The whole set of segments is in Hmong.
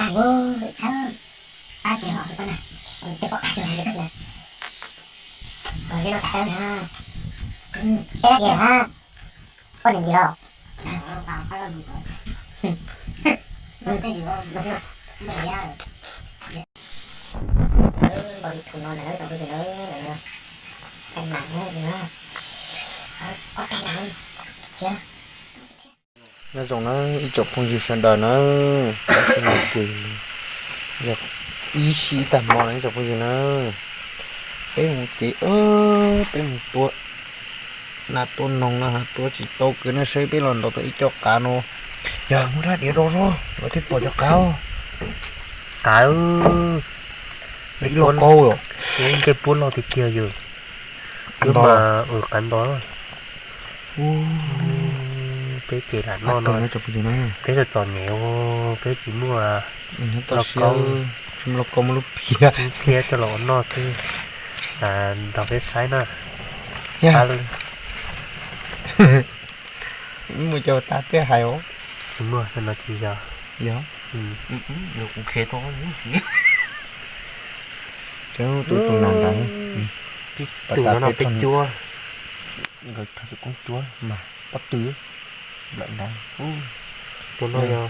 Ub, ib thab, pab tiag os, pab na, ces pom qab tiag, pab tiag, peb tiag ha, poj niam ntsis los. Npaum li thaum no na, cov phooj ywg na, nyob zoo na ib tsoom phooj ywg sawv daws na, tab sis no ces yog ib sij tag hmo na ib tsoom phooj ywg na, peb mus ces peb mus tua nas tua noog no tua tsis tau kwv na, saib peb los ntaus tau ib co qav no, yog muab rab diav rau zog los thiaj pom cov qav. Qav, ib lo kaub, ncej puab loj tiag tiag yog. Qab nto, qab nto. Peb ces lam noj no, peb txom nyem, peb tsis muaj lauj kaub, tsis muaj lauj kaub, muaj lub phiab, lub phiab coj los ua noj xwb. Nrog peb saib na. Muaj cov tas peb hais os. Tsis muaj no tsis yog. Yog, kuv khev tau. Tus nas ntawd, tus no peb cuab, nkawd cog tus koob cuab mas pob tw, lawm ntawd. Tus no yog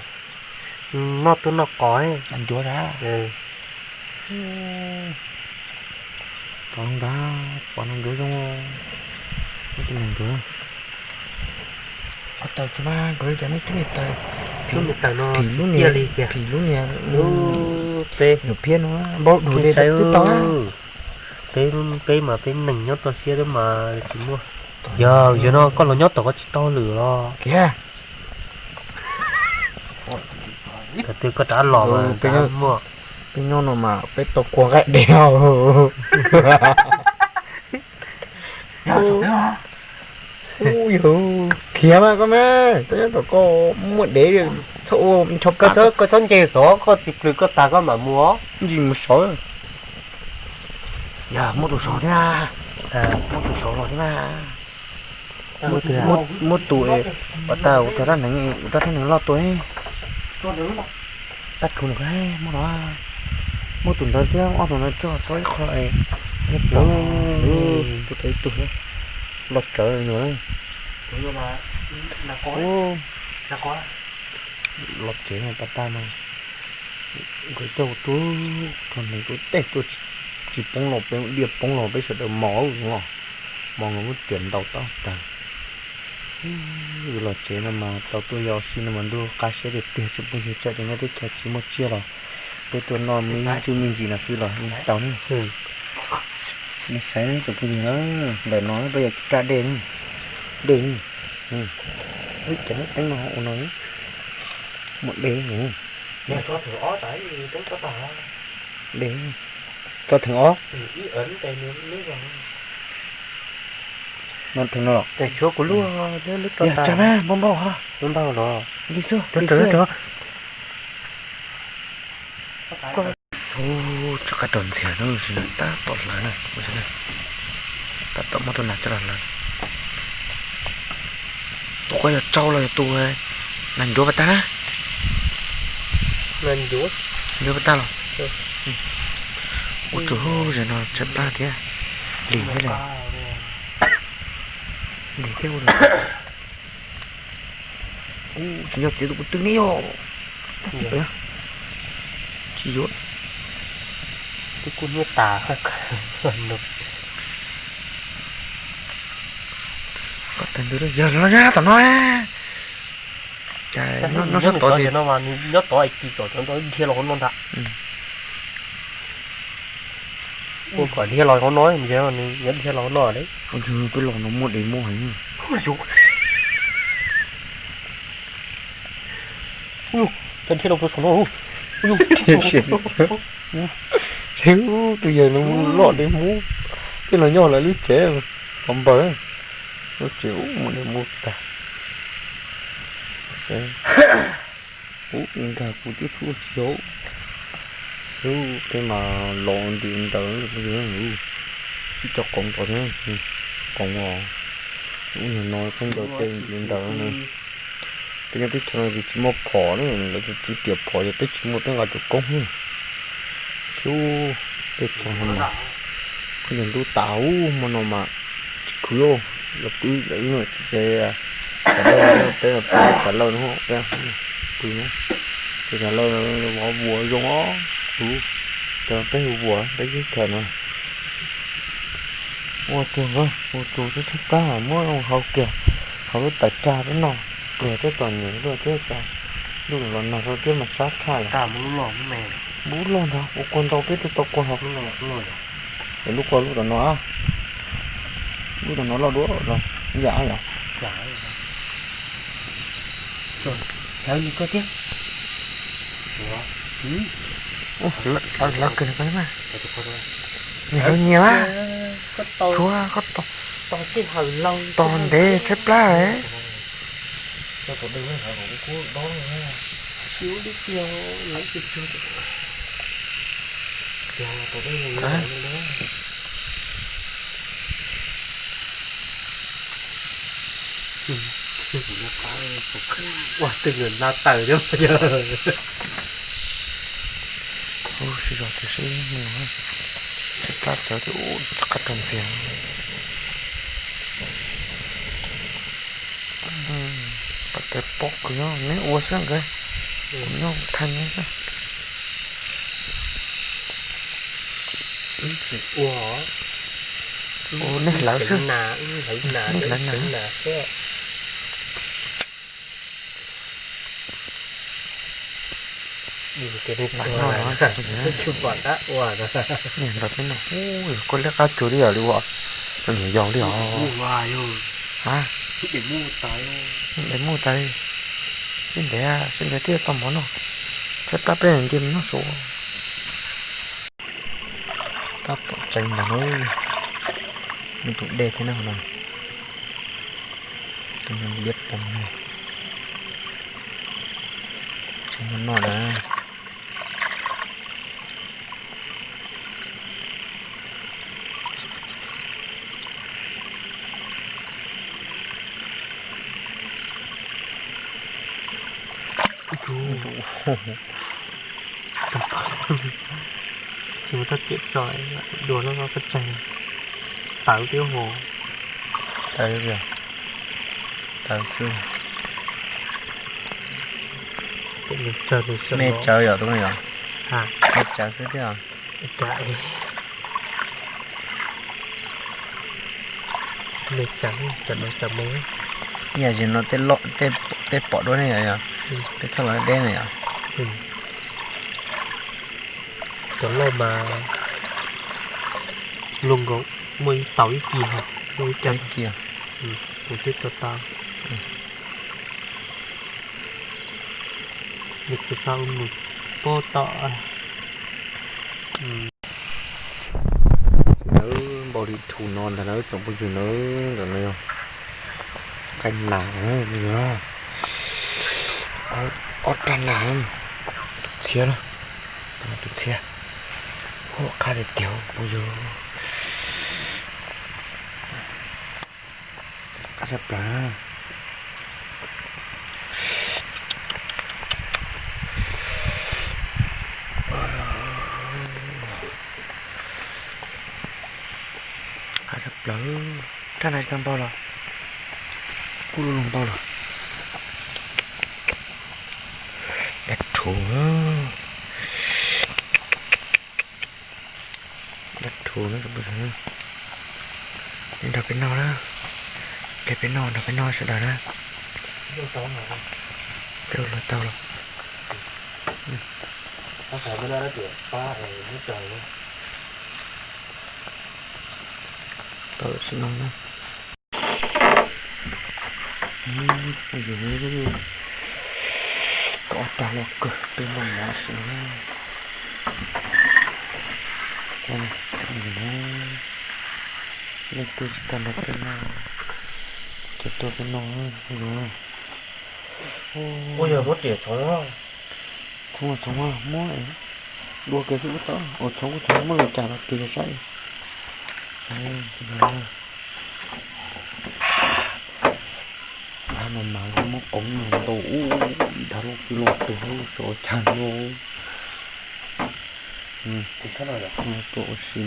noj tub noj qos, ncuav zab. Pov no nrad, pov no ncuav zoo, tus no ncuav. Qhov taws tsis mas nkawd cov nej cub niag taws, phim lub niag, phim lub niag, lub, peb nyuam phiab no npau dua li twb tau. Peb, peb mas peb neeg nyob toj siab xwb mas tsis muaj. Yog yog no koj los nyob tom koj tsis tau lwm los kiag. Thaum twg koj rov los mas peb nyob no mas peb tau kua nqaij dev. Ub, yog khiav mas koj mas, koj nyob tom koj muaj dev, txhob ua ncho, koj txhob nce sov, koj tsis plhws koj tag koj mam mus. Ntsis mus sov. Yog muaj tus sov thiab na, muaj tus sov los thiab na. Muaj tus, pas tas ua rab hneev, ua rab hneev loj tuaj. Pab tug no muaj no, muaj tus ntawd thiab ob tug ntawd coj tau ib qho. Tus tau ib tug los tsawv no. Los tsev no pas tas no, nkawd coj tuaj rau neeg tuaj tej tuaj tsis poob los peb diaj poob los peb sawv daws mos, mos nkawd muab riam ntaus tau tag. Los tsev no mas tau tuaj yos si no mas ntuj qab siab tiag tiag tsis pub yus tsam ces nyob teb chaws tsis muaj tsiaj los peb tuaj noj me ntsuj me ntsis no xwb los yeej tau ne. Nej saib tsoom phooj ywg na, ntawm no peb yog raj dej, dej, cov neb teeb no ua no muaj dej, dej, tso theem ob, no theem no los tshuav kuv lub, lub raj mas npau npau, npau los li xwb. Tsis qab rau ntxiag na, tab tom hlawv na, tab tom muab tus nas coj los hlawv. Tus koj yog tsau los yog tus nas ncuav pas tag na? Ncuav pas tag los? Ua tsaug, zaum no tshaib plab thiab. Lig thiab, lig thiab. Tsis nco txiav tus kuv twg ne yom. Tsis yuav. Twb kub hnyiab tas. Yog los nyab tom no. Cas nyob sab tod ces no mas nws nyob tod es kis kom cov ntawd dhia los hauv no ntag. Ua kom dhia los hauv no, nws yuav dhia los hauv no de. Peb los no muaj dev muaj heev. Cov dhia los puag saum no. Tus yawg no loj dev muab, peb los nyob lawv lub tsev qhov npawg, lub tsev ub muaj dev muab tag. Ub, nkag kuv twb txhub xyov. Ub, peb mas los nti ntawd, ib co qoov tod thiab, qoov os. Ub, niag no pheej ncaws tej nti ntawd na. Peb nyob teb chaws no ces tsis muaj phom ne, lawv txiv tiam phom ces peb tsis muaj, peb nqa cov koob xwb. Xyov, peb txog no mas, koj niag ntub tas ub, hmo no mas tsis khwv, lawv pw lawv tsis tsev, peb peb xav lawj no, peb pw no, peb xav lawj, vov vuas zoo os, hu, peb hu vuas peb teb chaws no. Ua tsuag, ua tsuag tshaib tshaib plab, muab haus kiag, haus lub tais rag peb noj, pliag thiab txom nyem luaj thiab, cas lub los nag rau thiab mas sab tshaj li. Npub loj ntag, ua kua ntau peb twb tau kua haus. Es lub kua lub tom no, lub tom no loj dua los yam yom. Hlawv nws koj thiab. Hlawv kawg nws koj thiab mas. Nws hlawv nyias mas. Tshuav koj tos ntev tshaib plab. Xav Ua twg nws nta taws thiab yog. Ub, sib zog tiag sib mus, sib plab tsawv thiab ub, rov qab rau ntxiag. Pab tes pob kws neb ua xwb nkawd, nyob thaj neb xwb. Ua nej hlawv xwb, nej hlawv na. Niag nrog peb noj, koj liab qab cuag li yog li ua, koj niam yau li os. Ha, de mus tas li. Sib ntev, sib ntev thiaj tau mov noj, tshaib plab peb nce mus noj su. Tab tom tseev ntag lauj, muaj tus dej thiab na no. Tus no liab ploog ne. Tseev noj na. Tsis muaj txoj kev tso dua no koj tseeg tawv thiab hos. Tawv, tawv xwb. Me tsawv yom, tus no yom. Me tsawv xwb thiab. Me tsawv, tsawv no tsawv me. Ib yam li no tej pom dua ne yom, tej txhob los deb ne yom. Cov loj mas luaj nkaus muaj ib tau ib kis, muaj ib kis. Kuv twb tau tau. Nws kuv xa mus pob tom. Nawb, npau li rhu no ntag nawb tsoom phooj ywg nawb, ntawm no yog qaij nas, ob rab nas, tus txhiab na, tus txhiab, qab tiag tiag phooj ywg. Qab tshaj plaws. Qab tshaj plaws. Rab na tsis tau npau los, kub lug lug npau los. Dab rhuv, dab rhuv no. Nrog peb noj na, ple peb noj, nrog peb noj sawv daws na. Peb ua luag tau los. Tau sib noj na. Koj ob rag loj kawg, peb noj mov sib noj. Leej twg tsis tau nrog peb noj, ces tuaj peb noj. Ua yog muab riam txhoov, txhoov txhoov muab dua kiag xwb ua tau. Ua txhoov ua txhoov muab los cas los kiag saib. No mas muab qoob no ntau ub, ib dag loj twg loj twg lub sov chaw no. Tuaj ua si,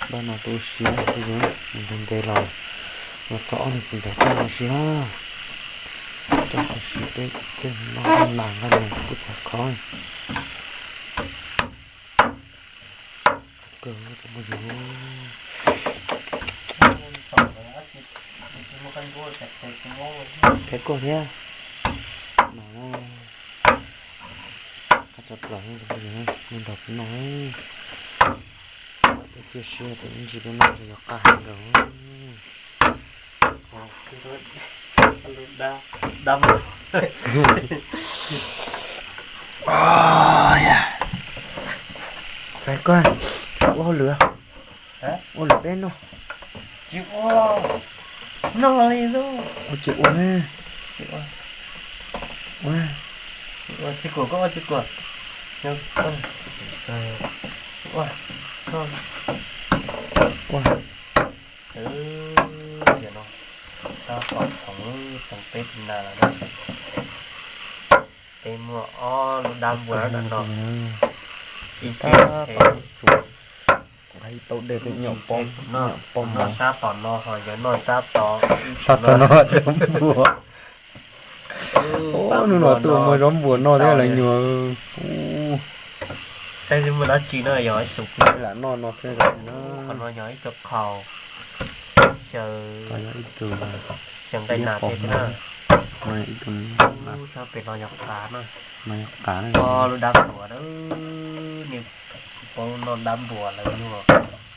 pab no tuaj ua si, ntev ntev los los txog ob niag txiv ntxawm coj ua si na. Coj ua si peb tej no nas nqa mus pub tham khov. Peb kuaj thiab no, qab tso plaws, nrog peb no, peb cia siab tias ib ntsis peb noj ntshe yog qab heev nkaus. Xaiv koj, ua hauj lwm, ua lwm peb noj. Ua tsis ua, ua, ua, tsis kuam, koj ua tsis kuam. Ua, tab tom txhoov, txhoov peb tus nas lawm na. Peb muaj ob lub dab npua ntawm no, ib tug nqaij tau dej peb nyuam pob, nyuam pob mov, sab tom no ho yog noj sab tod, sab tom no zaub npua. Hnub no tuaj muag zaub npua noj thiab lawv nyuam. Saib muaj dab tsi no yog ib tug pw lam noj no xwb. Qhov no yog ib co qhaus, xyaw, xyaw nqaij nas tej thiab na. Sab pem no yog qav na. Ob lub dab npua, nej paub noj dab npua lawv nyuam.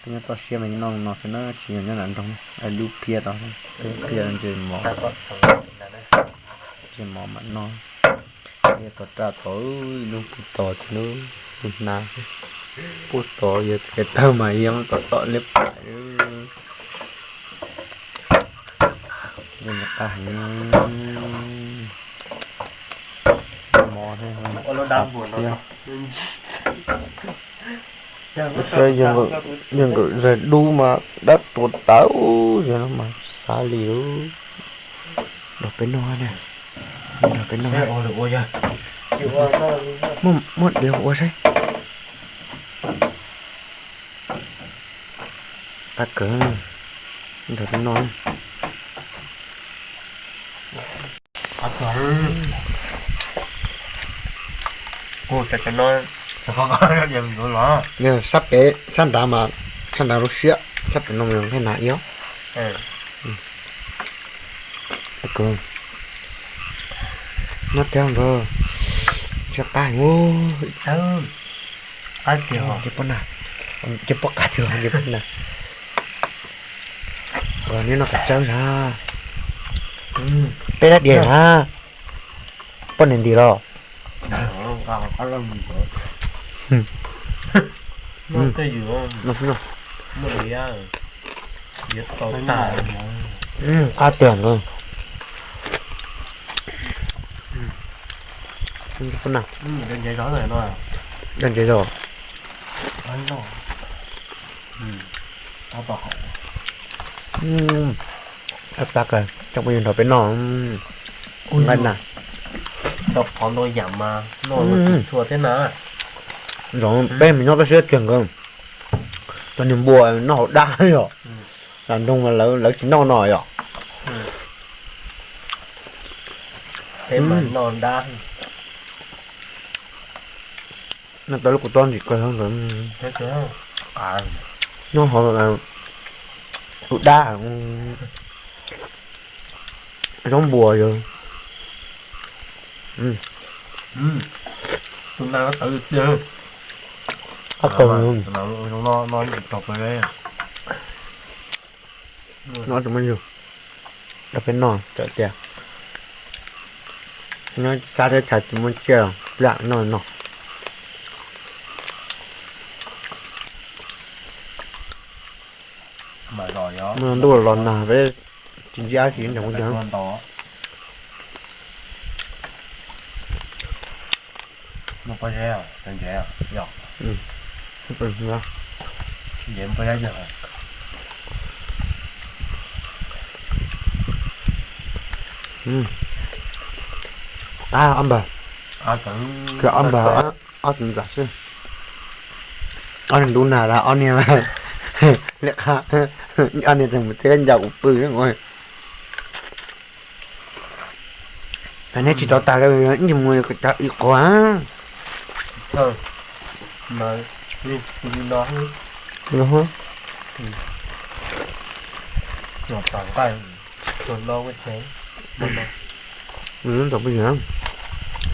Peb nyob toj siab mas noj no xwb na, tsis yog nyob nram nroog, dub phiab tod, dub phiab ntses mov, ntses mov mam noj. Tom raj tod, ib lub puag tod, lub, lub hnav puag tod, yog txiv kev tawg mas yog tom tom liab pam. Qab heev. Mov thiab, txiab. Saib yawg nkawd zais dub mas dab tuag tawv, yog no mas xav li. Nrog peb noj na, nrog peb noj. Muaj diav ua saib. Qab kawg, nrog peb noj. Sab pem sab nrad mas, sab nrad lub siab, sab pem no mas nqaij nas ib ob. Nyob tiag nkawd, ntshe qab heev. Ces pob na, ces pob qab tiag ces pob na. Neb noj kav tsawb sas. Peb dab diav sas. Poj niam ntim los. Qab tiag nkawd. Dag ntses zog. Ab, pab kawg, coj phooj ywg nrog peb noj nqaij nas. Zoo peb mus nyob toj siab tiag nkawd, cov niag npua noj hauv dab yom. Nram nroog mas lawv tsis noj no yom. Noj tau lub kua txob ntsim kawg nkawd. Nyob hauv tus dab, zaub npua yog. Qab kawg. No tus me nyuag, rau peb noj tawm tiag. Nyob sab teb chaws tsis muaj tsiaj lam noj no. Ntuj los nag peb tsis ntsib dab tsi nrog kuv yawg. Qab ob npawg, ob npawg, ob tug ntxawm xwb. Ob niag ntub nag los ob niag li qab, ob niag tseem mus thiab ncaws kuv pw. Neb tsis tau tas li, ib mus cov ib qho.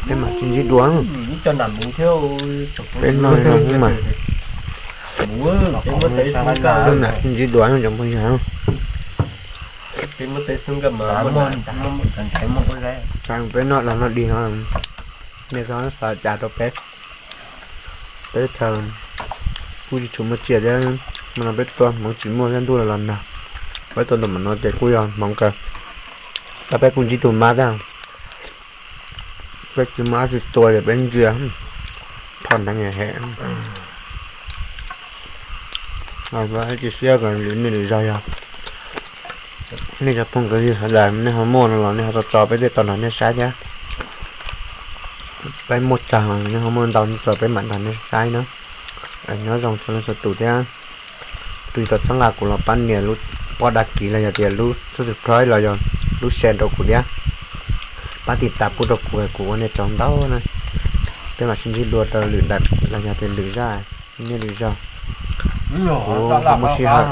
Peb mam sib ntsib dua. Peb no, peb mam sib ntsib dua cov phooj ywg. Peb noj los noj dig no, nej txhob xav cas rau peb. Peb teb chaws kuj tsis tshua muaj tsiaj thiab, hmo no peb tuaj hmoov tsis muaj thiab ntuj los los nag, peb tuaj ntu mam no ces kuj yog hmoov kawg. Tab peb kuj ntsib tus mab thiab, peb tsis muaj dab tsi tua ces peb ntsia, thoj ntev hem. Cia siab kom lwm hnub lwm zaus yog nej cov phooj ywg sawv daws nej ho muaj no los nej ho tso tso peb thiaj tau nrog nej saib thiab. Peb muaj tsawg nej ho muaj ntau tso peb mam nrog nej saib na. Nyob zoo txhua leej txhua tus thiab. Tus twg tau txhawb nqa kuv los pab nias lub pob đăng ký los yog tias lub subscribe los yog lub share rau kuv thiab. Pab tiv tas pub rau kuv, kuv ua nej tsaug ntau na. Peb mam sib ntsib dua rau lwm daim los yog tias lwm zaj, nej lwm zaug. Kuv muaj sij hawm,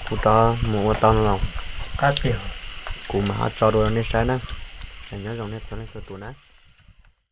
kuv rov mus ua tau no los kuv mam ho tso dua rau nej saib na. Nyob zoo nej txhua leej txhua tus na.